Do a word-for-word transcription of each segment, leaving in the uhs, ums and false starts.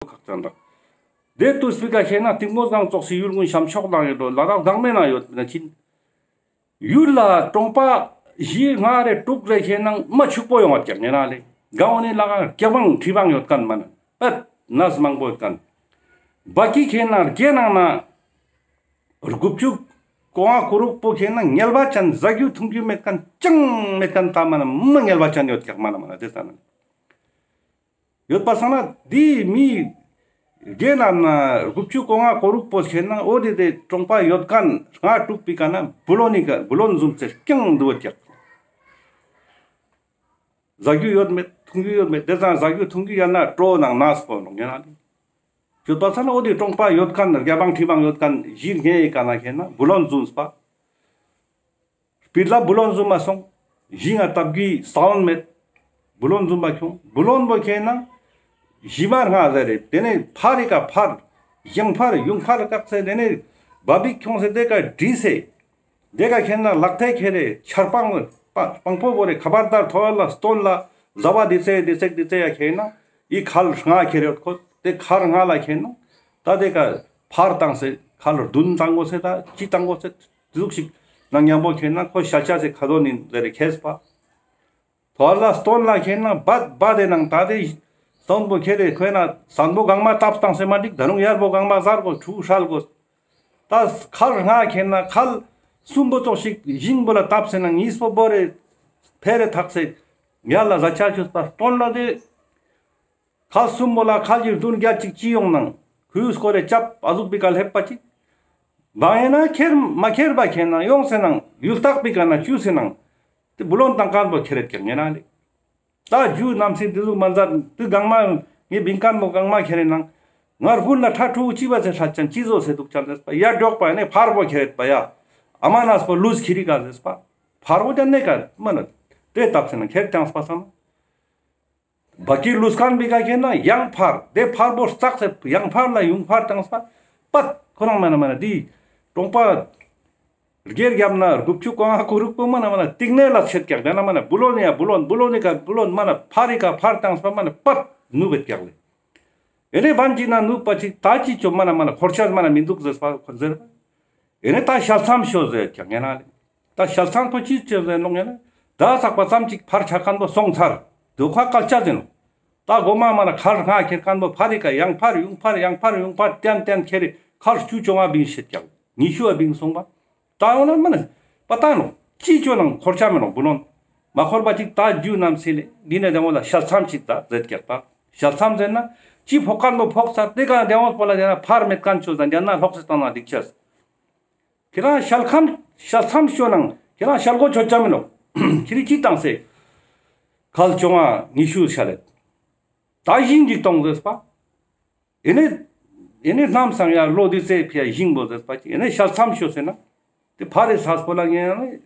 ཁག་ཅན་རག། དེ་ཏུས་པི་ཀ་ཁེ་ན་ཏིང་མོ་སྒང་ཙོགས་སི་ཡུལ་གུན་ཤམ་ཤོག་དང་ཡོད་དོ་ལ་དྭགས་དང་མེ་ན་ཡོད་ན་ཅིན། ཡུལ་ལ་གྲོང་པ་བཞི་ལྔ་རེ་དྲུག་རེ་ཁེ་ན་མ་ཕྱུག་པོ་ཡོང་བ་ཀྱག་ཉེ་ན་ལེ། གང་འོ་ནི་ལ་ག་རྒྱ་བང་ཁྲི་བང་ཡོད་མཁན་མ་ན་ཨད་ནས་མང་པོ་ཡོད་མཁན། བ་ཀི་ཁེ་ན་རྒྱལ་ནང་ན་དགུ་བཅུ་གོ་ལྔ་གོ་དྲུག་པོ་ཁེ་ན་ངལ་བ་ཅན་ཟ་རྒྱུ་འཐུང་རྒྱུ་མེད་མཁན་ཅང་མེད་མཁན་ད་མ་ན་མ་ངལ་བ་ཅན་ཡོད་ཀྱག་མ་ན་མ་ན་དེ་ས་ན། ཡོད་པ་སང་ན་དེ་མི་རྒྱལ་ནང་ན་དགུ་བཅུ་གོ་ལྔ་གོ་དྲུག་པོ་ཁེ་ན་འོ་དེ་དེ་གྲོང་པ་ཡོད་མཁན་ལྔ་དྲུག་པི་ཀ་ན་བུ་ལོན་ནི་ཀ་བུ་ལོན་ཟུམ་ཚེ་རྐྱང་འདུག་ཀྱག། ཟ་རྒྱུ་ཡོད་མེད་འཐུང་རྒྱུ་ཡོད་མེད་དེ་ཙང་ཟ་རྒྱུ་འཐུང་རྒྱུ་ཡང་ན་སྤྲོ་ནང་ནས་པོ་ནོ་ཉེ་ན་ལེ། ཡོད་པ་སང་ན་འོ་དེ་གྲོང་པ་ཡོད་མཁན་རྒྱ་བང་ཁྲི་བང་ཡོད་མཁན་བཞི་ལྔའི་ཀ་ན་ཁེ་ན་བུ་ལོན་ཟུམ་པ། སྤིར་ལ་བུ་ལོན་ཟུམ་མ་སོང་། ཞིང་ང་བཏབ་གི་ས་བོན་མེད། བུ་ལོན་ཟུམ་མ་ཁྱོང་། བུ་ལོན་པོ་ཁེ་ན་ཞི་མ་ལྔ་ཟེར་རེ་དེ་ནས་ཕར་རི་ཀ་ཕར་ཡང་ཕར་ཡུང་ཕར་བཀག་སེ་དེ་ནས་བ་བིག་ཁྱོང་སེ་དེ་ཀ་བྲིས་སེ་དེ་ཀ་ཁེ་ན་ལག་ཐེ་ཁེ་རེ་ཆར་པང་པ་པང་པོ་བོ་རེ་ཁ་བར་དར་ཐོ་བ་ལ་སྟོན་ལ་ཟ་བ་དི་ཚེ་དི་ཚེ་དི་ཚེ་ཡ་ཁེ་ན་ཡི་ཁལ་ལྔ་ཁེ་རེ་ཁོ་དེ་ཁལ་ལྔ་ལ་ཁེ་ན་ད་དེ་ཀ་ཕར་བཏང་སེ་ཁལ་བདུན་བཏང་དགོས་སེ་ད་ཅི་བཏང་དགོས་སེ། ཟུག་ཞིག་ནང་མཉམ་པོ་ཁེ་ན་ཁོ་ཤ་ཆ་སེ་ཁ་དོ་ནི་ཟེར་རེ་ཁེས་པ། ཐོ་ལ་སྟོན་ལ་ཁེ་ན་བད་བད་དེ་ནང་ད་དེ་སྟོན་པོ་ཁེ་རེ་ཁོས་ན་སན་པོ་གང་མ་བཏབ་བཏང་སེ་མ་འགྲིག་ད་རུང་ཡར་པོ་གང་མ་ཟར་གོ་ཁྲུ་ཧྲལ་གོ། ད་ཁལ་ལྔ་ཁེ་ན་ཁལ་གསུམ་པོ་ཙོགས་ཤིག་ཞིང་པོ་ལ་བཏབ་སེ་ན་གཉིས་པོ་བོ་རེ་ཕེ་རེ་ཐག་སེ་ཡར་ལ་ཟ་ཆ་ཆུས་པ་སྟོན་ལ་དེ། ཁལ་གསུམ་པོ་ལ་ཁལ་གྱི་བདུན་བརྒྱད་ཅིག་ཅི་ཡོང་ནང་ཁུ་སྐོར་རེ་ཅབ་ཨ་ཟུག་པི་ཀ་ལྷེབ་པ་ཅིག། བང་ཡིན་ན་ཁྱེར་མ་ཁྱེར་པ་ཁེ་ན་ཡོང་སེ་ནང་ཡུལ་སྟག་པི་ཀ་ན་བཅུ་སེ་ནང་དེ་བུ་ལོན་བཏང་མཁན་པོ་ཁྱེར་རེད་ཀྱང་ཉེ་ན་ལེ། ད་རྒྱུ་རྣམ་སྲིད་དེ་ཟུག་མ་མཛད་དེ་གང་མ་ངའི་བིང་མཁན་པོ་གང་མ་ཁྱེར་རེ་ནང་ངར་ཧུར་ན་ཁྲ་ཁྲུ་ཅི་བ་ཚེ་ཧྲ་ཅན་ཅི་བཟོ་སེ་འདུག་ཅན་ཟེར་པ་ཡ་འགྲོགས་པ་ནས་ཕར་པོ་ཁྱེར་རེད་པ་ཡ། ཨ་མ་ནས་པོ་ལུས་ཁྱེར་རི་ག་ཟེར་པ། ཕར་པོ་ཅན་ནས་ཀ་མ་ན་དེ་བཏབ་སེ་ན་ཁྱེར་ཀྱང་སྤ་སང་། བ་ཀི་ལུས་ཁན་བི་ཀ་ཁེ་ན་ཡང་ཕར་དེ་ཕར་པོ་རྩག་སེ་ཡང་ཕར་ལ་ཡུང་ཕར་བཏང་སྤ་པད་ཁོ་རང་མ་ན་མ་ན་དེ་གྲོང་པ་སྒེར་རྒྱབ་ན་དགུ་བཅུ་གོ་ལྔ་གོ་དྲུག་པོ་མ་ན་མ་ན་ཏིང་ནེ་ལ་ཆད་ཀྱག་དེ་ན་མ་ན་བུ་ལོན་ཡ་བུ་ལོན་བུ་ལོན་ནི་ཀ་བུ་ལོན་མ་ན་ཕར་རི་ཀ་ཕར་བཏང་སྤ་མ་ན་པད་ནུབ་བེད་ཀྱག་ལེ། ཨེ་ནེ་བན་ཅིག་ན་ནུབ་པ་ཅིག་ད་ཅི་ཅོ་མ་ན་མ་ན་འཁོར་ཆ་མ་ན་མི་འདུག་ཟེར་སྤ་ཁོ་ཟེར། ཨེ་ནེ་ད་ཞལ་མཚམས་ཤོ་ཟེར་ཀྱག་ཉེ་ན་ལེ། ད་ཞལ་མཚམས་པོ་ཅི་ཅོ་ཟེར་ནོག་ཉེ་ན། ད་ཚག་པ་ཙམ་ཅིག་ཕར་ཆ་ཁན་པོ་སོང་ཚར། དུ་ཁ་སྐལ་ཆ་ཟེར་ནོག། ད་གོ་མ་མ་ན་ཁར་ང་ཁྱེར་ཁན་པོ་ཕར་རི་ཀ་ཡང་ཕར་ཡུང་ཕར་ཡང་ཕར་ཡུང་ཕར་ཏན་ཏན་ཁྱེར་རི་ཁར་བཅུ་བཅོ་ལྔ་བིང་ཤེད་ཀྱག། ཉི་ཤུ་བ་བིང་སོང་པ། ད་འོ་ན་མ་ན་པ་ད་ནོག་ཅི་ཅོ་ནང་འཁོར་ཆ་མེ་ནོག་བུ་ལོན། མ་འཁོར་པ་ཅིག་ད་རྒྱུ་རྣམ་སྲིད་ལེ་འདི་ནེ་དེ་འོ་ལ་ཞལ་མཚམས་ཅིག་ད་ཟེར་ཀྱག་ད། ཞལ་མཚམས་ཟེར་ན་ཅི་ཕོག་ཁན་པོ་ཕོག་ཚར་དེ་ཀ་དེ་འོ་པོ་ལ་དེ་ན་ཕར་མེད་ཁན་ཆོ་ཟ་འདི་ན་ལྷོག་སེ་བཏང་ན་འགྲིག་ཆས། ཁྱེ་རང་ཞལ་ཁམས་ཞལ་མཚམས་ཤོ་ནང་ཁྱེ་རང་ཞལ་གོ་ཆོད་ཆ་མེ་ནོག། ཁྱེ་རི་ཅི་བཏང་སེ། ཁལ་བཅོ་ལྔ་ཉི་ཤུ་ཤ་ལེ། ད་ཞིང་ཅིག་གཏོང་ཟེར་སྤ། ཨེ་ནེ་ཨེ་ནེ་ནམ་སང་ཡ་ལོ་དེ་ཚེ་ཕི་ཡ་ཞིང་བོ་ཟེར་སྤ་ཅིག་ཨེ་ནེ་ཞལ་མཚམས་ཤོ་ཟེར་ན། དེ་ཕ་རེ་ས་སྤོ་ལ་ངེ་ཡང་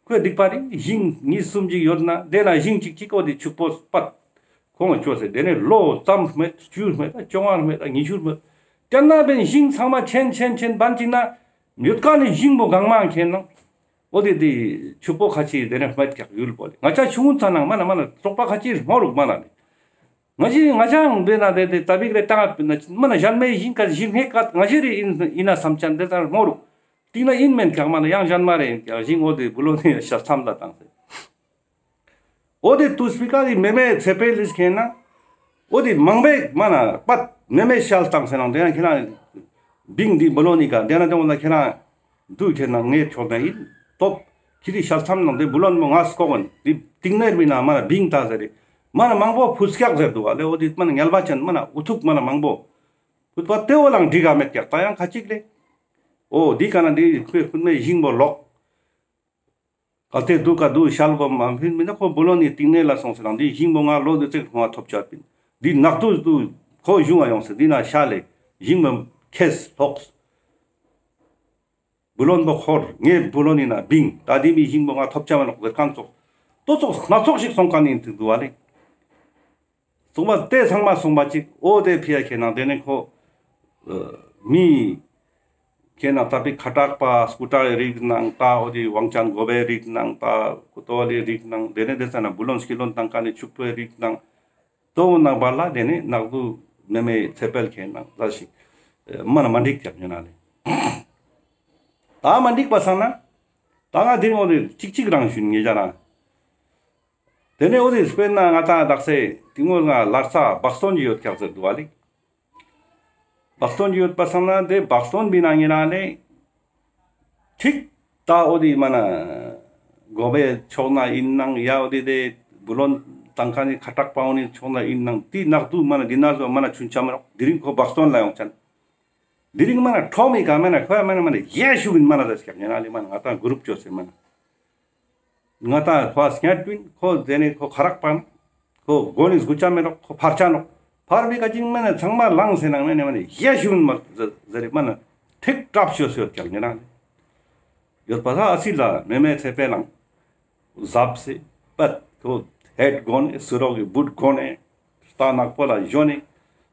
ཁོས་སྡིག་པ་རེ་ཞིང་གཉིས་གསུམ་ཅིག་ཡོད་ན་དེ་ན་ཞིང་ཅིག་ཅིག་གོ་དེ་ཕྱུག་པོ་སྤ། ཁོང་ཆོས་སེ་དེ་ནས་ལོ་ཙམ་མེད་བཅུ་མེད་བཅོ་ལྔ་མེད་ཉི་ཤུ་མེད། དེ་ན་བན་ཞིང་ཚང་མ་ཆེན་ཆེན་ཆེན་བན་ཅིག་ན་ཡོད་ཀ་ནི་ཞིང་པོ་གང་མང་ཁེ་ན། འོ་དེ་དེ་ཕྱུག་པོ་ཁ་ཆེ་དེ་ནས་མེད་ཀྱག་ཡུལ་པོ་ལེ། ང་ཆ་ཆུང་ངུན་ཚ་ནང་མ་ན་མ་ན་ཙོག་པ་ཁ་ཆེ་མོ་རུག་མ་ན་ལེ། ང་ཞི་ང་ཅང་བེ་ན་དེ་དེ་ཏ་བིག་རེ་ཏང་མ་ན་ཞན་མེ་ཞིང་ཀ་ཞིང་ཧེ་ཀ་ང་ཞི་རེ་ཨིན་ཨིན་ན་སམ་ཅན་དེ་ཚ་མོ་རུག། ཏིང་ན་ཨིན་མེན་ཀྱག་མ་ན་ཡང་ཞན་མ་རེ་ཨིན་ཀྱག་ཞིང་འོ་དེ་བུ་ལོན་ནི་ཞལ་མཚམས་ལ་བཏང་སེ། འོ་དེ་ཏུས་པི་ཀ་དེ་མེ་མེ་ཚེ་འཕེལ་ལིས་ཁེ་ན། འོ་དེ་མང་པོའི་མ་ན་པད་མེ་མེ་ཞལ་བཏང་སེ་ནང་དེ་ན་ཁེ་ན་བིང་དེ་བུ་ལོན་ནི་ཀ་དེ་ན་དེ་འོ་ན་ཁེ་ན་དུ་ཁེ་ན་ངའི་ཕྱོགས་ན་ཨིན་ཏོབ། ཁྱེ་རི་ཞལ་མཚམས་ནང་དེ་བུ་ལོན་མོ་ང་སྐོག་གོན་དེ་ཏིང་ནེར་མི་ན་མ་ན་བིང་ད་ཟེར་རེ་མ་ན་མང་པོ་ཕུད་སྐྱག་ཟེར་འདུག་བ་ལེ། འོ་དེ་མ་ན་ངལ་བ་ཅན་མ་ན་འུ་ཐུག་མ་ན་མང་པོ་ཕུད་པ་དེ་འོ་ལང་འགྲིག་ག་མེད་ཀྱག་ད་ཡང་ཁ་ཅིག་ལེ། འོ་དེ་ཀ་ན་དེ་ཁོས་ཁུན་མེ་ཞིང་པོ་ལོག། གལ་ཏེ་དུ་ཀ་དུ་ཞལ་གོ་མ་ཕིན་མི་ན་ཁོ་བུ་ལོན་ནི་ཏིང་ནེ་ལ་སོང་སེ་ལང་དེ་ཞིང་པོ་ང་ལོ་དེ་ཚེ་ཁོང་ང་ཐོབ་ཆ་པིན། དེ་ནག་དུ་དུ་ཁོ་གཞུང་ང་ཡོང་སེ་དེ་ན་ཤ་ལེ་ཞིང་པོ་ཁེས་ལྷོགས། བུ་ལོན་པོ་འཁོར་ངའི་བུ་ལོན་ནི་ན་བིང་ད་དེ་མི་ཞིང་པོ་ང་ཐོབ་ཆ་མ་ནོག་ཟེར་ཁན་ཙོགས་ཏོ་ཙོགས་སྣ་ཚོགས་ཤིག་སོང་ཁན་ནི་དུ་དུ་བ་ལེ། སོང་པ་དེ་ཚང་མ་སོང་པ་ཅིག་འོ་དེ་ཕི་ཡ་ཁེ་ན་དེ་ནས་ཁོ་མི་ཁེ་ན་ད་པི་ཁ་དྲག་པ་སྐུ་དྲག་རིགས་ནང་ད་འོ་དེ་ཝང་ཅན་གོ་བའི་རིགས་ནང་ད་ཀུ་ཏོ་ལི་རིགས་ནང་དེ་ནས་དེ་ཚ་ན་བུ་ལོན་སྐྱི་ལོན་ཏང་ཀ་ནས་ཕྱུག་པོའི་རིགས་ནང་དོ་ནང་བ་ལ་དེ་ནས་ནག་དུ་ མེ་མེ་ཚེ་འཕེལ་ཁེན་ནང་ཟ་ཞིག་མ་ན་མ་འགྲིག་ཀྱག་ཉེ་ན་ལེ། ད་མ་འགྲིག་པ་སང་ན་ད་ང་དེ་རིང་འོ་དེ་གཅིག་གཅིག་རང་ཞུ་ངེ་ཅ་རང་། དེ་ནས་འོ་དེ་དཔེར་ན་ང་ད་དག་ས་དེ་ངོ་ང་ལར་ས་བག་སྟོན་གྱི་ཡོད་ཀྱག་ཟེར་འདུག་བ་ལེ། བག་སྟོན་གྱི་ཡོད་པ་སང་ན་དེ་བག་སྟོན་བི་ན་ཉེ་ན་ལེ། ཁིག་ད་འོ་དེ་མ་ན་གོ་བའི་ཕྱོགས་ན་ཡིན་ནང་ཡ་འོ་དེ་དེ་བུ་ལོན་ཏང་ཁ་ནི་ཁ་ཏག་པ་འོ་ནི་ཕྱོགས་ན་ཡིན་ནང་དེ་ནག་དུ་མ་ན་དེ་ན་ཟོ་མ་ན་ཆུན་ཆ་མ་རོག་དེ་རིང་ཁོ་བག་སྟོན་ལ་ཡོང་ཅན། དེ་རིང་མ་ན་ཁྲོམ་མི་ཀ་མ་ན་ཁོ་ཡ་མ་ན་མ་ན་ཡ་ཞུ་གིན་མ་ན་ཟེར་སྐྱབས་ཉེ་ན་ལེ། མ་ན་ང་ད་གུ་རུབ་ཅོ་སེ་མ་ན། ང་ཏང་ཁོ་སྙད་དུ་ཁོ་དེ་ནས་ཁོ་ཁ་རག་པ་ན་ཁོ་མགོ་ནི་སྒུ་ཅ་མེད་རོག་ཁོ་ཕར་ཆ་ནོག་ཕར་བི་ཀ་ཅིང་མ་ན་ཚང་མ་ལངས་སེ་ནང་མ་ན་མ་ན་ཡ་ཞུ་མ་ཟེར་མ་ན་ཁྲིག་ཀྲབ་ཤོ་སེ་ཡོད་ཀྱག་ཉེ་ན་ཡོད་པ་ས་ཨ་སི་ལ་མེ་མེ་ཚེ་འཕེལ་ལང་ཟབ་སེ་པད་ཁོ་ཧེད་གོ་ནས་སུ་རོག་གི་བུད་གོ་ནས་རྟ་ནག་པོ་ལ་ཞོན་ནས་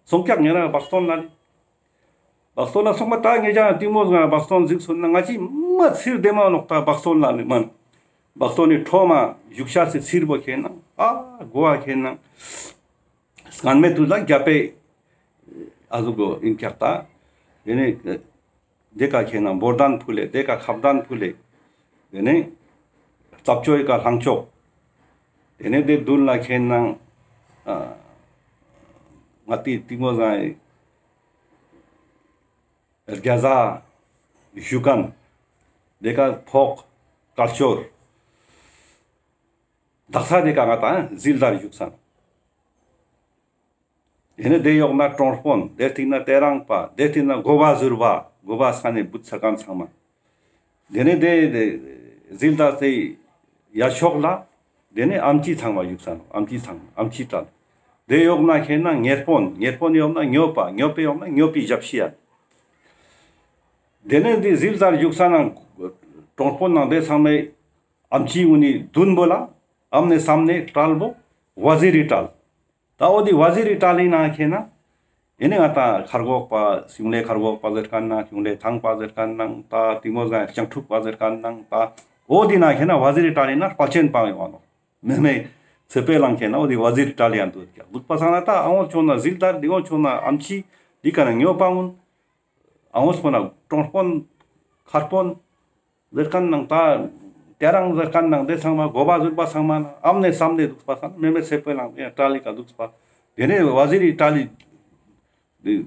སོང་ཀྱག་ཉེ་ན་བག་སྟོན་ལ་ནི། བག་སྟོན་ལ་སོང་པ་ད་ངེད་ཅག་གཏིང་མོ་ང་བག་སྟོན་གཟིགས་སོང་ན་ང་ཅི་མ་ཚིར་བདེ་མ་ནོག་ད་བག་སྟོན་ལ་ནི་མན། བག་སྟོན་ནི་ཁྲོ་མ་བཞུགས་ཤ་སི་ཚིར་པོ་ཁེན་ན་ཨ་གོ་བ་ཁེན་ན་སྐར་མའི་དུས་ལ་རྒྱ་པེ་ཨ་ཟུག་གོ་ཨིན་ཀྱག་ད། དེ་ནི་དེ་ཀ་ཁེན་ན་འབོར་དན་ཕུལ་ལེ་དེ་ཀ་ཁབ་དན་ཕུལ་ལེ། དེ་ནི་རྩབ་ཅོ་ཡི་ཀ་ལྷང་ཅོག་དེ་ནི་དེ་མདུན་ལ་ཁེན་ན་ཨ་ང་ཏི་གཏིང་མོ་ང་རྒྱ་བཟའ་བཞུགས་མཁན། དེ་ཀ་ཕོག་དཀར་ཕྱོགས། དག་ས་དེ་ཀ་ང་ཏང་ཟིལ་དར་བཞུགས་མཁན། དེ་ནས་དེ་ཡོག་ན་གྲོང་དཔོན། དེ་སྟིང་ན་དེ་རང་པ། དེ་སྟིང་ན་འགོ་པ་ཟུར་པ། འགོ་པ་ས་ནས་བུད་ཚར་མཁན་ཚང་མ། དེ་ནས་དེ་དེ་ཟིལ་དར་དེ་ཡ་ཕྱོགས་ལ། དེ་ནས་ཨམ་ཆི་ཚང་མ་བཞུགས་མཁན། ཨམ་ཆི་ཚང་མ་ཨམ་ཆི་གྲལ། དེ་ཡོག་ན་ཁེན་ན་ཉེར་དཔོན། ཉེར་དཔོན་ཡོག་ན་ཉོ་པ། ཉོ་པའི་ཡོག་ན་ཉོ་པའི་ཞབས་ཕྱི་ཡ། དེ་ནས་འདི་ཟིལ་དར་བཞུགས་མཁན་ནང་གྲོང་དཔོན་ནང་དེ་ཚང་མའི་ཨམ་ཆི་འུ་ནི་མདུན་པོ་ལ་ཨམ་ནེ་སམ་ནེ་གྲལ་པོ་ཝ་ཟི་རི་གྲལ། ད་འོ་དེ་ཝ་ཟི་རི་གྲལ་ལི་ནང་ཁེན་ན་ཨེ་ནི་ང་ཏང་མཁར་གོག་པ་གཞུང་ལས་མཁར་གོག་པ་ཟེར་མཁན་ནང་གཞུང་ལས་ཐང་པ་ཟེར་མཁན་ནང་ད་གཏིང་མོ་ཟ་ལྕང་ཕྲུག་པ་ཟེར་མཁན་ནང་ད་འོ་དེ་ནང་ཁེན་ན་ཝ་ཟི་རི་གྲལ་ལི་ན་དཔལ་ཆེན་པ་ཡོང་བ་ནོག་མེ་མེ་ཚེ་འཕེལ་ལང་ཁེན་ན་འོ་དེ་ཝ་ཟི་རི་གྲལ་ལི་ཡང་འདུག་ཀྱག་འདུག་པ་སང་ན་ད་ཨ་འོ་ཕྱོགས་ན་ཟིལ་དར་འདི་འོ་ཕྱོགས་ན་ཨམ་ཆི་འདི་ཀ་ན་ཉོ་པ་འུན། ཨ་འོ་སྤོ་ན་གྲོང་དཔོན་མཁར་དཔོན་ཟེར་མཁན་ནང་ད་དེ་རང་ཟེར་མཁན་ནང་དེ་ཚང་མ་འགོ་པ་ཟུར་པ་ཚང་མ་ན་ཨམ་ནེ་སམ་ནེ་འདུག་པ་སང་མེ་མེ་ཚེ་འཕེལ་ལང་ཡང་གྲལ་ལི་ཀ་འདུག་པ། དེ་ནས་ཝ་ཟི་རི་གྲལ་ལི་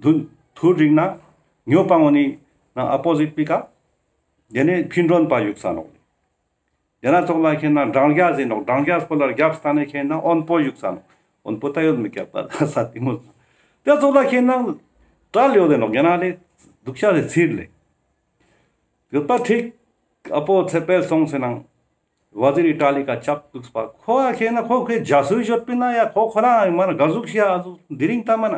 དུ་ཐུར་རིང་ན་ཉོ་པ་འོ་ནི་ན་ཨ་པོ་ཟིཊ་པི་ཀ། དེ་ནས་ཕི་མགྲོན་པ་བཞུགས་ས་ནོག་དེ་ན་ཙོགས་ལ་ཁེན་ན་འབྲང་རྒྱས་ཟེར་ནོག་འབྲང་རྒྱས་པོ་ལ་རྒྱབ་སྟན་ནས་ཁེན་ན་དབོན་པོ་བཞུགས་ས་ནོག་དབོན་པོ་ད་ཡོད་མི་ཀྱག་པ་ས་དེ་མོ། དེ་ཙོགས་ལ་ཁེན་ན་གྲལ་ཡོད་དེ་ནོག་ཡ་ན་ལེ་འདུག་ཤ་ལེ་ཚིར་ལེ། ཡོད་པ་ཁྲིག་ཨ་པོ་ཚེ་འཕེལ་སོང་སེ་ནང་ཝ་ཟི་རི་གྲལ་ལི་ཀ་ཆབ་འདུག་པ། ཁོ་ཨ་ཁེན་ན་ཁོ་ཁོའི་རྒྱ་སུའི་ཡོད་པིན་ན་ཡ་ཁོ་ཁོ་རང་མ་ན་ག་ཟུག་ཤི་ཨ་ཟུག་འདི་རིང་ད་མ་ན་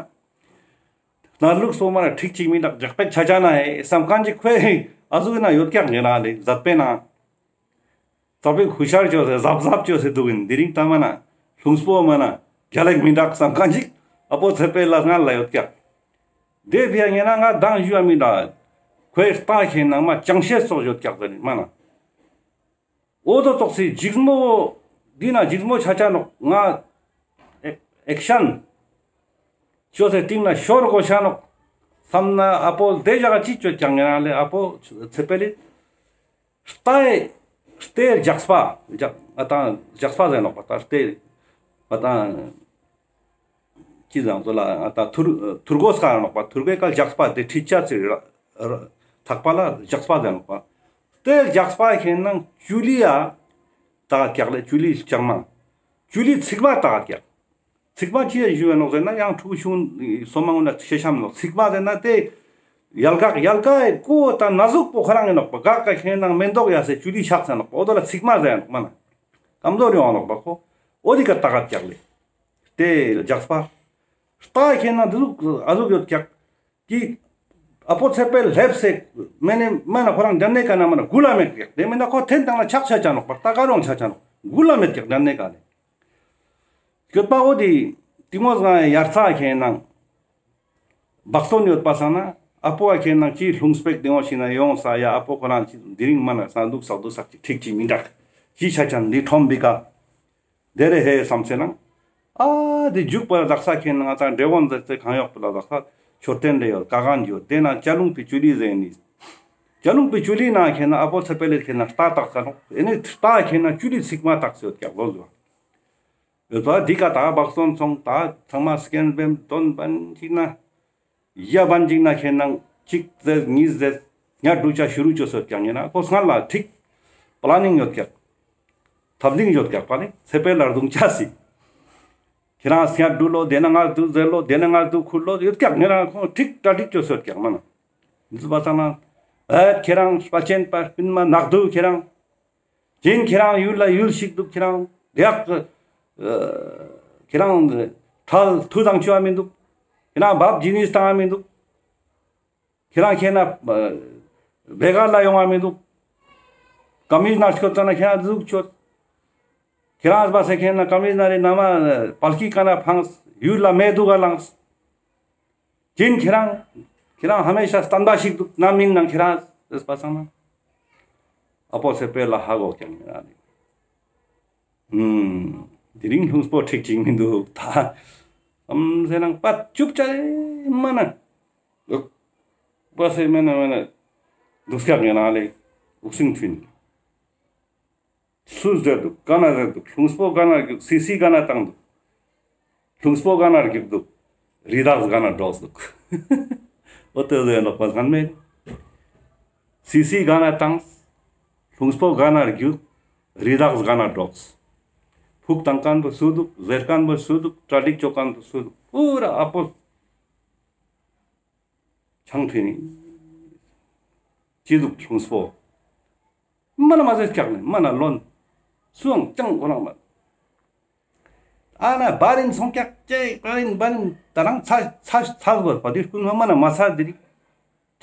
ན་ལུག་སོ་མ་ན་ཁྲིག་ཅིག་མི་འདག་རྒྱག་པེ་ཆ་ཆ་ན་ཧེ་བསམ་མཁན་ཅིག་ཁོའི་ཨ་ཟུག་ན་ཡོད་ཀྱག་ཉེ་ན་ལེ་ཟད་པེ་ན། ཙ་པིག་ཧུ་ཤར་ཅོས་སེ་ཟབ་ཟབ་ཅོས་སེ་འདུག་ཨིན། དེ་རིང་ད་མ་ན་ལྷུང་སྤོ་མ་ན་རྒྱ་ལེགས་མི་འདྲག་བསམ་མཁན་ཅིག་ཨ་པོ་ཚེ་འཕེལ་ལ་སྔར་ལ་ཡོད་ཀྱག་དེ་ཕི་ཡ་ཉེ་ན་ང་མདང་ཞུ་ཡ་མི་འདྲ། ཁོའི་རྟ་ཁེན་ནང་མ་ཅང་ཤེས་སོགས་ཡོད་ཀྱག་ཟེར་ནི་མ་ན། འོ་དོ་ཙོགས་སི་འཇིགས་མོ་འདི་ན་འཇིགས་མོ་ཆ་ཆ་ནོག་ང་ཨེ་ཨེག་ཤན་ཅོས་སེ་སྟིང་ན་ཤོར་གོ་ཤ་ནོག་བསམ་ན་ཨ་པོ་དེ་ཞག་ཅི་ཅོ་ཀྱག་ཉེ་ན་ལེ་ཨ་པོ་ཚེ་འཕེལ་ལི། རྟའི་རྟའི་རྒྱགས་པ་རྒྱག་ཨ་ཏང་རྒྱགས་པ་ཟེར་ནོག་པ་ད་རྟའི་ཨ་ཏང་ཅི་ཟེར་ཙོ་ལ་ཨ་ཏང་ཐུར་ཐུར་གོས་ཀ་ནོག་པ་ཐུར་གོས་ཀ་རྒྱགས་པ་དེ་ཁྲིད་ཆ་ཚེ་ར་ར་ཐག་པ་ལ་རྒྱགས་པ་ཟེར་ནོག་པ། རྟའི་རྒྱགས་པ་ཁེན་ན་ཅུ་ལི་ཡ་ད་ཀྱག་ལེ་ཅུ་ལི་ལྕང་མ་ཅུ་ལི་ཚིག་མ་ད་ཀྱག་ཚིག་མ་ཅི་ཡ་ཞུ་བ་ནོག་ཟེར་ན་ཡང་ཕྲུ་གུ་ཆུང་སོ་མ་ངུ་ན་ཤེས་ཤམ་ནོག་ཚིག་མ་ཟེར་ན་དེ་ཡལ་ག་ཡལ་གའི་ཀོ་ད་ན་ཟུག་པོ་ཁོ་རང་ཡིན་ནོག་པ་ག་ག་ཁེན་ན་མེན་ཏོག་ཡ་སེ་ཅུ་ལི་ཤག་ས་ནོག་པ་འོ་དོ་ལ་ཚིག་མ་ཟེར་ནོག་མ་ན་ཀམ་ཟོར་ཡོང་ནོག་པ་ཁོ་འོ་དི་ཀ་ད་ག་ཀྱག་ལེ་དེ་རྒྱགས་པ་རྟ་ཁེན་ན་འདི་ཟུག་ཨ་ཟུག་ཡོད་ཀྱག་གི་ཨ་པོ་ཚེ་འཕེལ་ལེབས་སེ་མེ་ནེ་མ་ན་ཁོ་རང་འཇན་ནེ་ཀ་ན་མ་ན་གུ་ལ་མེད་ཀྱག་དེ་མེན་ན་ཁོ་ཐེན་དང་ན་ཆག་ཆ་ཆ་ནོག་པ་རྟ་ཀ་རོང་ཆ་ཆ་ནོག་གུ་ལ་མེད་ཀྱག་འཇན་ནེ་ཀ་ལེ། སྐྱོད་པ་འོ་དེ་ཏིང་མོ་ཟང་ཡར་ཚ་ཁེན་ནང་བག་སྟོན་ཡོད་པ་སང་ན་ཨ་པོ་ཨ་ཁེན་ནང་ཅི་ལྷུང་སྤེག་ཏིང་མོ་ཞིག་ན་ཡོང་ས་ཡ་ཨ་པོ་ཁོ་རང་ཅི་དེ་རིང་མ་ན་ས་འདུག་ས་འདུག་ས་ཅི་ཁྲིག་ཅི་མི་འདྲག་ཅི་ཆ་ཆ་འདི་ཁྲོམ་བི་ཀ་དེ་རེ་ཧེ་བསམ་སེ་ན་ ཨ་དེ་མཇུག་པ་ལ་དག་ས་ཁེ་ན་ང་ཏང་འབྲས་བུ་མཛད་དེ་གང་ཡོག་པ་ལ་དག་ས་མཆོད་རྟེན་རེ་ཡོད། ཀ་གང་ཡོད། དེ་ན་ཅ་ལུང་པའི་ཅུ་ལི་ཟེར་ནི། ཅ་ལུང་པའི་ཅུ་ལི་ན་ཁེ་ན་ཨ་པོ་ཚེ་དཔལ་ལེ་ཁེ་ན་རྟ་བཏགས་ས་ནོག། ཨེ་ནི་རྟ་ཁེ་ན་ཅུ་ལི་ཚིག་མ་བཏགས་ཡོད་ཀྱག་ལོ་ཟོ། ཡོད་པ་འདི་ཀ་ད་བག་སྟོན་སོང་། ད་ཚང་མ་སྐྱེན་བེམ་དོན་བན་ཅིག་ན། ཡ་བན་ཅིག་ན་ཁེ་ན་གཅིག་ཟེར་གཉིས་ཟེར་ཉ་འགྲུལ་ཆ་ཤུ་རུ་ཅོ་སོད་ཀྱག་ཉེ་ན་ཁོ་སྔར་ལ་ཁྲིག་པ་ལ་ནིང་ཡོད་ཀྱག། ཐབ་ལིང་ཡོད་ཀྱག་པ་ལེ་ཚེ་དཔལ་ལ་རྡུང་ཆ་སི། ཁྱེད་རང་སྔ་འགྲུལ་ལོ། དེ་ན་ང་འདུག་ཟེར་ལོ། དེ་ན་ང་འདུག་ཁུར་ལོ་ཡོད་ཀྱག། ཉེ་རང་ཁོང་ཁྲིག་གྲ་སྒྲིག་ཅོ་སོད་ཀྱག་མ་ན། འདི་པ་ཚང་ན་ཨེ་ཁྱེད་རང་དཔལ་ཆེན་པ་སྤུན་མ་ནག་འདུག། ཁྱེད་རང་ཅིན་ཁྱེད་རང་ཡུལ་ལ་ཡུལ་ཞིག་འདུག། ཁྱེད་རང་ལེགས་ཁྱེད་རང་ཁྲལ་ཐུ་དང་ཆུ་བ་མི་འདུག། ཁྱེད་རང་བབ་ཇི་ནིས་བཏང་བ་མི་འདུག། ཁྱེད་རང་ཁྱེད་ན་བེ་གར་ལ་ཡོང་བ་མི་འདུག། ཀ་མི་ཤ་ནར་སྐྱོད་ཙ་ན་ཁྱེད་རང་འཛུགས་ཆོད། ཁྱེད་རང་སྦ་སེ་ཁྱེད་ན་ཀ་མི་ཤ་ནར་རི་ན་མ་པལ་ཀི་ཀ་ན་ཕངས། ཡུལ་ལ་མེ་དུག་ག་ལངས། ཅིན་ཁྱེད་རང་ཁྱེད་རང་ཧ་མེ་ཤ་སྟན་པ་ཞིག་འདུག་ན་མིན་ནང་ཁྱེད་རང་ཟེར་པ་སང་ན། ཨ་པོ་ཚེ་དཔལ་ལ་ཧ་གོ་ཀྱང་ཉེ་རང་ནི། ཨུམ། དེ་རིང་ལྷུང་སྤོ་ཁྲིག་ཅིག་མི་འདུག་ད། ཨམ་ཟེར་ནང་པ་ཅུབ་ཅ་མ་ན། ཡོག་པ་སེ་མེ་ན་མེ་ན། འདུག་སྐྱག་ཉེ་རང་ལེ། འུག་སིང་ཐུན། སུ་ཟེར་འདུག། ག་ན་ཟེར་འདུག། ལྷུང་སྤོ་ག་ན་རྒྱུག། སི་སི་ག་ན་བཏང་འདུག། ལྷུང་སྤོ་ག་ན་རྒྱུག་འདུག། རི་དྭགས་ག་ན་འགྲོགས་འདུག། འོ་དེ་ཟེར་ནོག་པ་ཁན་མེད། སི་སི་ག་ན་བཏང་། ལྷུང་སྤོ་ག་ན་རྒྱུག། རི་དྭགས་ག་ན་འགྲོགས། ཕུག་བཏང་མཁན་པོ་སུ་འདུག། ཟེར་མཁན་པོ་སུ་འདུག། གྲ་སྒྲིག་ཅོ་མཁན་པོ་སུ་འདུག། པུ་ར་ཨ་པོ། ཆང་ཐུན་ནི། ཅི་འདུག་ལྷུང་སྤོ། མ་ན་མ་ཟེར་སྐྱག་ནི་མ་ན་ལོན། སུའང་ཅང་གོ་ནང་མ། ཨ་ན་བ་རིན་སོང་སྐྱག་ཅེ་བ་རིན་བ་རིན་ད་རང་ཚ་ཚ་ཚ་བོར་པ་དེ་ཀུན་མ་མ་ན་མ་ཚ་དེ་རིག།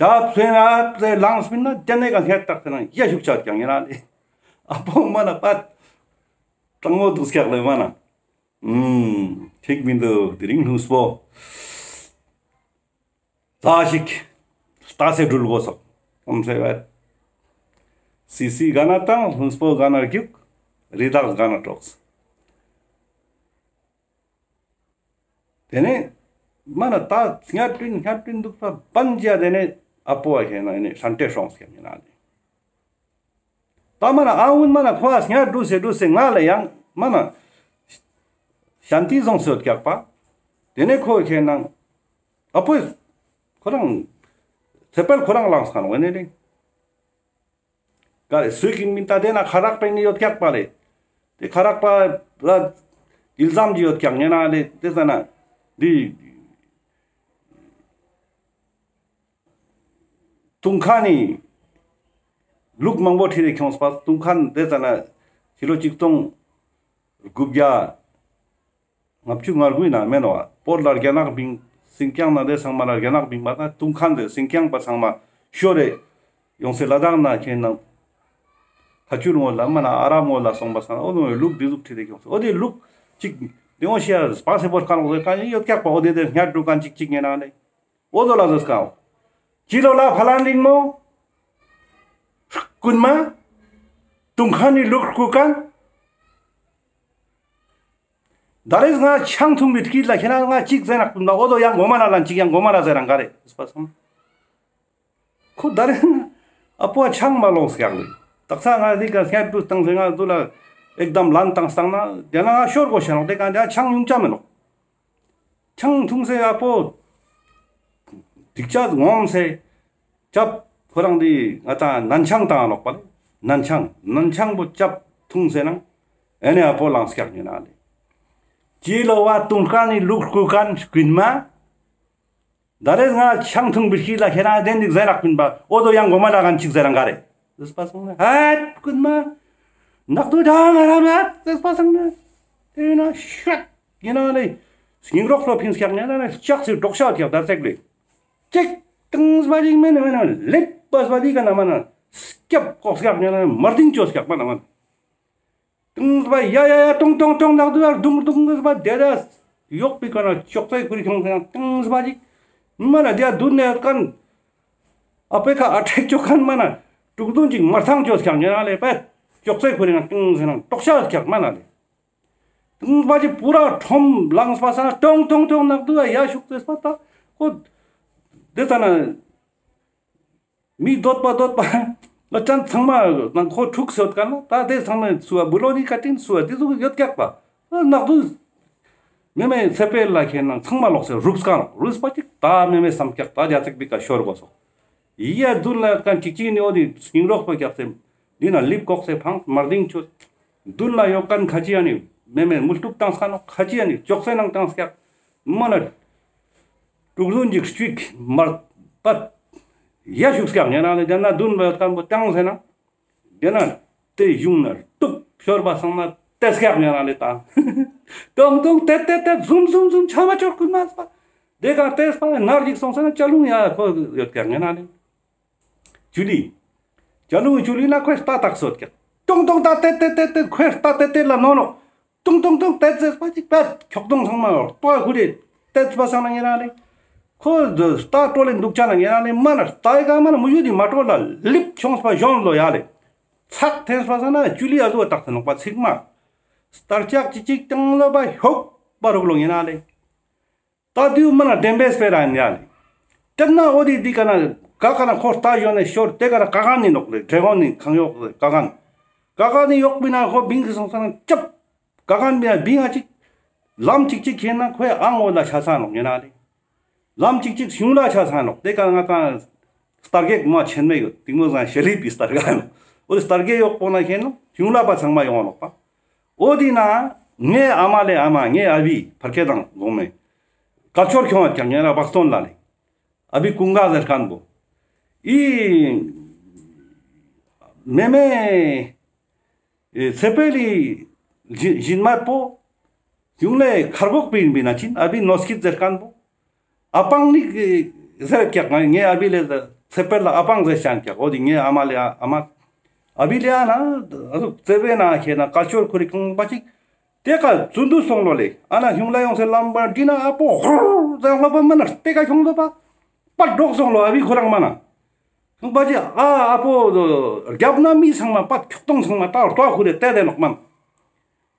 ཅབ་སེ་ན་ཨབ་སེ་ལངས་པིན་ན་ཏེ་ནེ་ག་སྔས་ཏག་སེ་ན་ཡ་ཤུག་ཆ་ཀྱང་ཡིན་ན་ལེ། ཨ་པོ་མ་ན་པ། དྲང་མོ་འདུག་སྐྱག་ལེ་མ་ན། ཨུམ། ཁྲིག་མི་འདུག། དེ་རིང་ལྷུང་སྤོ། ཙ་ཞིག་ལྟ་སེ་འགྲུལ་དགོས་སོག་ཨམ་སེ་བས། སི་སི་ག་ན་བཏང་། ལྷུང་སྤོ་ག་ན་རྒྱུག། རི་དྭགས་ག་ན་འགྲོགས། དེ་ནས་མ་ན་ད་སྔ་དྲིན་སྔ་དྲིན་འདུག་པ་བན་ཅ། དེ་ནས་ཨ་པོ་བ་ཁེ་ན་ནི་ཧྲན་ཏེ་ཧྲོངས་ཀྱང་ཡིན་ན་ནི། ད་མ་ན་ཨ་འུན་མ་ན་ཁོ་ཨ་སྔ་འགྲོ་སེ་འགྲོ་སེ་ང་ལ་ཡང་མ་ན་ཤན་ཏི་བཟུང་སེ་ཡོད་ཀྱག་པ། དེ་ནས་ཁོ་ཁེ་ན་ཨ་པོ་ཁོ་རང་ཚེ་དཔལ་ཁོ་རང་ལངས་ཁ་ནོག་ཨེ་ནས་ལེ། ག་རེ་སུས་ཀིན་མིན་ད་དེ་ན་ཁ་རག་པའི་ནི་ཡོད་ཀྱག་པ་ལེ། དེ་ཁ་རག་པ་ལ་ཡིལ་ཙམ་གྱི་ཡོད་ཀྱག་ཉེ་ན་ལེ། དེ་ཙ་ན་འདི་ཏུང་ཁན་ནི་ལུག་མང་པོ་ཁྲིད་དེ་ཁྱོངས་པ། ཏུང་ཁན་དེ་ཙ་ན་ཕྱི་ལོ་ཆིག་སྟོང་དགུ་བརྒྱ་ལྔ་བཅུ་ང་དགུའི་ནང་མེན་ནོ། བོད་ལ་རྒྱ་ནག་བིང་། སིན་ཀྱང་ན་དེ་ཚང་མ་ལ་རྒྱ་ནག་བིང་པ་ན་ཏུང་ཁན་དེ་སིན་ཀྱང་པ་ཚང་མ་ཤོར་རེ་ཡོང་སེ་ལ་དྭགས་ན་ཁེ་ན་ཧ་ཅུར་ངོ་ལ་མ་ན་ཨ་རབ་ངོ་ལ་སོང་པ་སང་ན་འོ་ནོ་ལུག་འདི་ཟུག་ཁྲིད་དེ་ཁྱོངས། འོ་དེ་ལུག་ཅིག་དེ་འོ་ཤེ་ཡ་སྤ་སེ་བོར་ཁ་ནོག་ཟེར་ཁན་ཡོད་ཀྱག་པ། འོ་དེ་དེ་སྙད་འགྲོ་ཁན་ཅིག་ཅིག་ཉེ་ན་ལེ། འོ་དོ་ལ་ཟེར་སྐའོ། ཅི་ལོ་ལ་ཕ་ལན་རིང་མོ། རྐུན་མ། ཏུང་ཁན་ནི་ལུག་རྐུ་ཁན། ད་རེས་ང་ཆང་འཐུང་བའི་དཀྱིལ་ལ་ཁྱེད་རང་ང་གཅིག་ཟེར་ན་རྐུན་མ་འོ་དོ་ཡང་གོ་མ་ན་ལན་གཅིག་ཡང་གོ་མ་ན་ཟེར་རང་ག་རེ་ཟེར་པ་སང་། ཁོ་ད་རེས་ཨ་པོ་ཆང་མ་ལོངས་སྐྱག་ལེ། དག་ས་ང་འདི་ག་སྔ་དུ་བཏང་སེ་ང་དུ་ལ་ཨེག་དམ་ལན་བཏང་སྟངས་ན་དེ་ན་ང་ཤོར་དགོས་ཤ་ནོག། དེ་ག་འདི་ཆང་ཉུང་ཆ་མེད་ནོག། ཆང་འཐུང་སེ་ཨ་པོ་དིག་ཆ་ངོམ་སེ་ཅབ་ཁོ་རང་འདི་ང་ཏང་ནན་ཆང་བཏང་ནོག་པ་ལེ། ནན་ཆང་ནན་ཆང་པོ་ཅབ་འཐུང་སེ་ནང་ཨེ་ནེ་ཨ་པོ་ལངས་སྐྱག་ཉེ་ན་ལེ། ཅི་ལོ་བ་ཏུང་ཁན་ནི་ལུག་རྐུ་ཁན་རྐུན་མ། ད་རེས་ང་ཆང་འཐུང་བའི་དཀྱིལ་ལ་ཁྱེད་རང་དེ་འདི་ཟེར་རག་པིན་པ། འོ་དོ་ཡང་གོ་མ་ལ་གན་ཅིག་ཟེར་རང་ག་རེ་ཟེར་པ་སང་ན། ཧད་རྐུན་མ། ནག་ཏུ་ད་ང་ར་མ་ཟེར་པ་སང་ན། དེ་ན་ཤག་ཡིན་ན་ལེ། སྙིང་རོགས་ལོ་ཕིན་སྐྱག་ཉེ་ན་ལེ་ལྕགས་སི་འབྲོག་ཤ་ཐེག་དར་ཚེག་ལེ། ཅིག་ཏང་ཟ་བ་ཅིག་མེན་ན་མེན་ན་ལེབ་པ་ཟ་བ་དེ་ག་ན་མ་ན་སྐྱབ་ལྐོག་སྐྱག་ཉེ་ན་མར་ཏིང་ཅོ་སྐྱག་མ་ན་མ་ན། ཏང་ཟ་བ་ཡ་ཡ་ཡ་ཏོང་ཏོང་ཏོང་ནག་དུ་ཡ་རྡུང་རྡུང་ཟ་བ་དེ་ར་ཡོག་པི་ཀ་ན་ཅོག་ཙེ་ཁུར་ཁྱོང་ཟེར་ན་ཏང་ཟ་བ་ཅིག་མ་ན་དེ་ཡ་དུ་ནེ་ཡོད་ཁན་ཨ་པེ་ཁ་ཨ་ཁྲེག་ཅོ་ཁན་མ་ན་དྲུག་བདུན་ཅིག་མར་ཐང་ཅོ་སྐྱག་ཉེ་ན་ལེ་པ་ཅོག་ཙེ་ཁུར་ན་ཏང་ཟེར་ན་ཏོག་ཤ་སྐྱག་མ་ན་ལེ། ཏང་པ་ཅིག་པུ་ར་ཁྲོམ་ལངས་པ་ས་ན་ཏོང་ཏོང་ཏོང་ནག་དུ་ཡ་ཤུགས་ཏེས་པ་ད་ཁོ་དེ་ཙ་ན་མི་འདོད་པ་འདོད་པ་ལ་ཅན་ཚང་མ་ནང་ཁོ་འཁྲུག་སོད་ཀ་ན་ད་དེ་ཚང་མ་སུ་བ་བུ་ལོ་ནི་ཀ་ཏིན་སུ་བ་དེ་ཟུག་ཡོད་ཀྱག་པ་ནག་དུ་མེ་མེ་ཚེ་འཕེལ་ལ་ཁེན་ན་ཚང་མ་ལོག་སེ་རུབ་སྐང་རུབ་པ་ཅིག་ད་མེ་མེ་བསམ་ཀྱག་ད་རྒྱ་ཚིག་པི་ཀ་ཤོར་གོ་སོག་ཡི་ཡ་དུན་ལ་ཀ་ཅིག་ཅིག་ནི་འོ་དི་སྙིང་རོགས་པ་ཀྱག་སེ་འདི་ན་ལིབ་ཀོག་སེ་ཕང་མར་ལྡིང་ཆུ་དུན་ལ་ཡོག་ཀན་ཁ་ཅི་ཡ་ནི་མེ་མེ་མུལ་ཏུབ་བཏང་ས་ནོག་ཁ་ཅི་ཡ་ནི་ཅོག་སེ་ནང་བཏང་སྐྱག་མ་ན་དྲུག་ལུན་ཅིག་ཅིག་མར་པད་ཡ་ཤུགས་སྐྱག་ཉེ་ན་ལེ་དེ་ན་དུན་ལ་ཡོད་ཀན་པོ་བཏང་སེ་ན། དེ་ན་དེ་གཞུང་ན་ཏུག་ཤོར་བ་སང་ན་ཏེ་སྐྱག་ཉེ་ན་ལེ་ད། ཏོང་ཏོང་ཏེ་ཏེ་ཏེ་ཟུམ་ཟུམ་ཟུམ་ཆ་མ་ཅོག་ཀུན་མ་སྤ། དེ་ག་ཏེ་སྤ་ནར་ཅིག་སོང་སེ་ན་ཅ་ལུང་ཡ་ཁོ་ཡོད་ཀྱག་ཉེ་ན་ལེ། ཅུ་ལི། ཅ་ལུང་ཅུ་ལི་ན་ཁོས་རྟ་ཏག་སོད་ཀྱག་ཏོང་ཏོང་ཏ་ཏེ་ཏེ་ཏེ་ཏེ་ཁོས་རྟ་ཏེ་ཏེ་ལ་ནོ་ནོ། ཏུང་ཏུང་ཏུང་ཏེ་ཙེ་སྤ་ཅིག་པད་ཁྱོག་ཏུང་ཚང་མ་ཏོ་ཁུ་རེ་ཏེ་ཙེ་སྤ་སང་ན་ཉེ་ན་ལེ། ཁོ་རྟ་ཏོ་ལེ་འདུག་ཆ་ན་ཉེ་ན་ལེ་མ་ན་རྟ་ཡི་ག་མ་ན་མུ་ཡུ་དི་མ་ཏོ་ལ་ལིབ་ཆོངས་པ་ཞོན་ལོ་ཡ་ལེ། ཚག་ཐེན་སྤ་སང་ན་ཅུ་ལི་ཨ་ཟུ་བ་ཏག་ཏེ་ནོག་པ་ཚིག་མ། སྟར་ལྕག་ཅིག་ཅིག་ཏང་ལོ་པ་ཧོག་པ་རུག་ལོ་ཉེ་ན་ལེ། ད་དུས་མ་ན་དེམ་བེ་སྤེ་ར་ཉ་ལེ། དེ་ན་འོ་དི་དི་ཀ་ན་ཀ་ཀ་ན་ཁོ་རྟ་ཞོན་ནེ་ཤོར་དེ་ཀ་ན་ཀ་ཀ་ནི་ནོག་ལེ་དྲེ་གོན་ནི་ཁང་ཡོག་ལེ་ཀ་ཀ་ནི། ཀ་ཀ་ནི་ཡོག་པི་ན་ཁོ་བིང་གི་སོང་ས་ན་ཅབ། ཀ་ཀ་ནི་བིང་ཨ་ཅིག་ལམ་ཅིག་ཅིག་ཁེན་ན་ཁོའི་ཨང་འོ་ལ་ཆ་ས་ནོག་ཉེ་ན་ལེ། ལམ་ཅིག་ཅིག་གཞུང་ལ་ཆ་ས་ནོག་དེ་ཀ་ང་ཏང་སྟར་གེག་མ་ཆེན་མེ་ཡོད་དིང་མོ་ཟང་ཤེ་ལི་པི་སྟར་ག་ནོག་འོ་དི་སྟར་གེ་ཡོག་པོ་ན་ཁེན་ན་གཞུང་ལ་པ་ཚང་མ་ཡོང་ནོག་པ། འོ་དི་ན་ངའི་ཨ་མ་ལེ་ཨ་མ་ངའི་ཨ་བི་ཕར་ཁེ་དང་གོང་མེ། ཀལ་ཆོར་ཁྱོང་བ་ཀྱང་ཉེ་ར་བག་སྟོན་ལ་ལེ། ཨ་བི་ཀུང་ག་ཟེར་ཁན་བོ། ཨི་མེ་མེ་ཨེ་ཚེ་འཕེལ་ལི་ཞི་ཞིན་མ་པོ་ཡུང་ལེ་ཁར་གོག་པིན་པིན་ན་ཅིན་ཨ་བི་ནོ་སྐྱིད་ཟེར་ཁན་བོ། ཨ་པང་ནི་ཟེར་ཀྱག་ང་ངའི་ཨ་བི་ལེ་ཚེ་འཕེལ་ལ་ཨ་པང་ཟེར་ཤན་ཀྱག་འོ་དི་ངའི་ཨ་མ་ལེ་ཨ་མ། ཨ་བི་ལེ་ཨ་ན་ཨ་ཟུག་ཚེ་བེ་ན་ཁེ་ན་ཀལ་ཆོར་ཁུ་རི་ཁང་པ་ཅིག་དེ་ཀ་ཙུན་དུ་སོང་ལོ་ལེ། ཨ་ན་ཡུང་ལ་ཡོང་སེ་ལམ་པ་འདི་ན་ཨ་པོ་ཧུར་ཟེར་ལོ་པ་མ་ན་དེ་ཀ་ཁྱོང་ལོ་པ། པ་འགྲོགས་སོང་ལོ་ཨ་བི་ཁོ་རང་མ་ན། ཁང་པ་ཅིག་ཨ་ཨ་པོ་རྒྱབ་ན་མི་ཚང་མ་པ་ཁྱོག་ཏོང་ཚང་མ་ཏ་ཏོ་ཁུ་རེ་ཏེ་ཏེ་ནོག་མ་ན།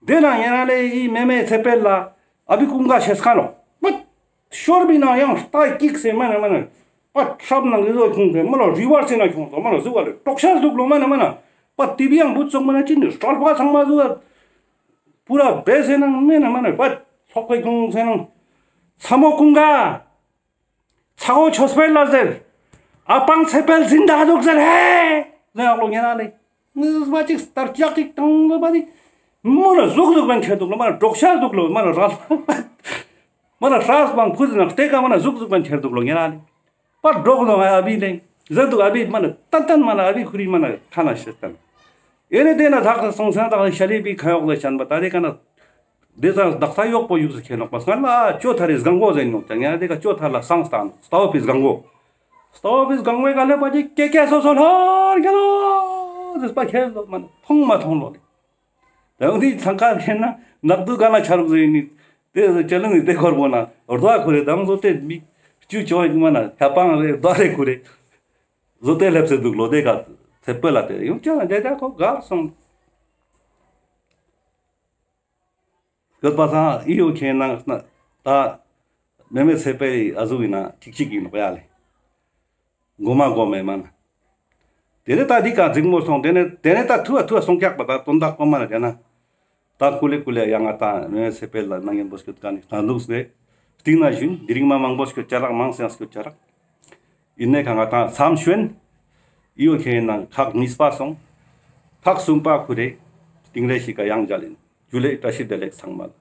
དེ་ན་ཡེ་ན་ལེ་ཡི་མེ་མེ་ཚེ་འཕེལ་ལ་ཨ་བི་ཀུང་ག་ཤེས་ཁ་ནོག་པ། ཤོར་བི་ན་ཡང་རྟ་ཀིག་སེ་མ་ན་མ་ན། པ་ཁྲབ་ནང་གི་ཟོ་ཁྱོང་སེ་མ་ལ་རི་ཝར་སི་ན་ཁྱོང་སོ་མ་ལ་ཟུག་ག་ལེ་དྲོག་ཤ་ཟུག་ལོ་མ་ན་མ་ན། པ་ཏི་བི་ཡང་བུ་ཚོགས་མ་ན་ཅི་ནི་སྟོར་པ་ཚང་མ་ཟུག་ག་པུ་ར་བེ་སེ་ནང་མེ་ན་མ་ན་པ་ཚོགས་པའི་ཁྱོང་སེ་ནང་ཚ་མོ་ཀུང་ག། ཚ་བོ་ཆོས་འཕེལ་ལ་ཟེར། ཨ་པང་ཚེ་འཕེལ་ཟིན་ད་འདུག་ཟེར་ཧེ། ཟེར་ཨ་ལོ་ཉེ་ན་ལེ། ངི་ཟུག་པ་ཅིག་སྟར་ལྕག་ཅིག་བཏང་ལོ་པ་ནི། མོ་ལ་ཟུག་ཟུག་པན་ཁྱེར་འདུག་ལོ་མ་ན་དྲོག་ཤ་འདུག་ལོ་མ་ན་ར། མ་ན་ར་སྤང་ཕུ་ཟེར་ན་ལྟེ་ཀ་མ་ན་ཟུག་ཟུག་པན་ཁྱེར་འདུག་ལོ་ཉེ་ན་ལེ། པ་འདྲོག་ལོ་ང་ཨ་བི་ལེ། ཟེར་འདུག་ཨ་བི་མ་ན་ཏན་ཏན་མ་ན་ཨ་བི་ཁུ་རི་མ་ན་ཁ་ན་ཤེས་ཏན། ཨེ་ནེ་དེ་ན་ཐག་སོང་སེ་ན་ཐག་ཤ་ལི་པི་ཁ་ཡོག་ལ་ཆན་པ་ད་དེ་ཀ་ན། དེ་ཙང་བདག་ས་གཡོག་པོ་ཡུགས་སུ་ཁྱེར་ནོག་པ་སྔ་ལ་ཅོ་ཐ་རེ་སྒང་གོ་ཟེར་ནོག་ཀྱང་ཡང་དེ་ཀ་ཅོ་ཐ་ལ་སང་སྟན་སྟའོ་པི་སྒང་གོ། སྟའོ་པི་སྒང་གོའི་ཀ་ལེ་པ་ཅིག་ཀེ་ཀེ་སོ་སོ་ལྷོར་རྒྱ་ལོ་ཟེར་པ་ཁྱེར་ལོ་མ་ན་མཐོང་མ་མཐོང་ལོ་ལེ། དང་དེ་ཚང་ཀ་ཁྱེར་ན་ནག་དུ་ཀ་ན་ཆ་རུག་ཟེར་ནི་དེ་ཅ་ལུང་ནི་དེ་ཁོར་པོ་ན་རྡོ་ཁུ་རེ་དང་བཟོ་ཏེ་མི་ཅུ་ཅོ་ཡིན་མ་ན་ཧ་པང་རེ་རྡོ་རེ་ཁུ་རེ་བཟོ་ཏེ་ལེབ་སེ་འདུག་ལོ་དེ་ཀ་ཚེ་འཕེལ་ལ་དེ་ཡོང་ཅ་ན་དེ་ད་ཁོ་གར་སོང་། ཡོད་པ་སང་ཨི་ཡོ་ཁྱེད་ནང་ན་ད་མེ་མེ་ཚེ་འཕེལ་ཨ་ཟུག་ཡིན་ན་ཅིག་ཅིག་ཡིན་ནོག་ཡ་ལེ། མགོ་མ་མགོ་མེ་མ་ན། དེ་ནས་ད་འདི་ཀ་འཛིང་མོ་སོང་དེ་ནས་དེ་ནས་ད་ཐུ་བ་ཐུ་བ་སོང་ཀྱག་པ་ད་དོན་དག་པོ་མ་ན་དེ་ན། ད་ཀུ་ལེ་ཀུ་ལེ་ཡ་ང་ད་མེ་མེ་ཚེ་འཕེལ་ལ་ན་ངན་པོ་སྐྱོད་ཀ་ནི་ད་འདུག་སེ། སྟིང་ན་བཞིན་དེ་རིང་མ་མང་པོ་སྐྱོད་ཅ་རག་མང་སེ་ཡང་སྐྱོད་ཅ་རག་ཡིན་ནས་ཁ་ང་ད་མཚམས་ཞོན། ཨི་ཡོ་ཁྱེད་ནང་ཁག་གཉིས་པ་སོང་། ཁག་གསུམ་པ་ཁུ་རེ། སྟིང་རེ་ཞིག་ག་ཡང་མཇལ་ཡིན། ཇུ་ལེ་བཀྲ་ཤིས་བདེ་ལེགས་ཚང་མ་ལ།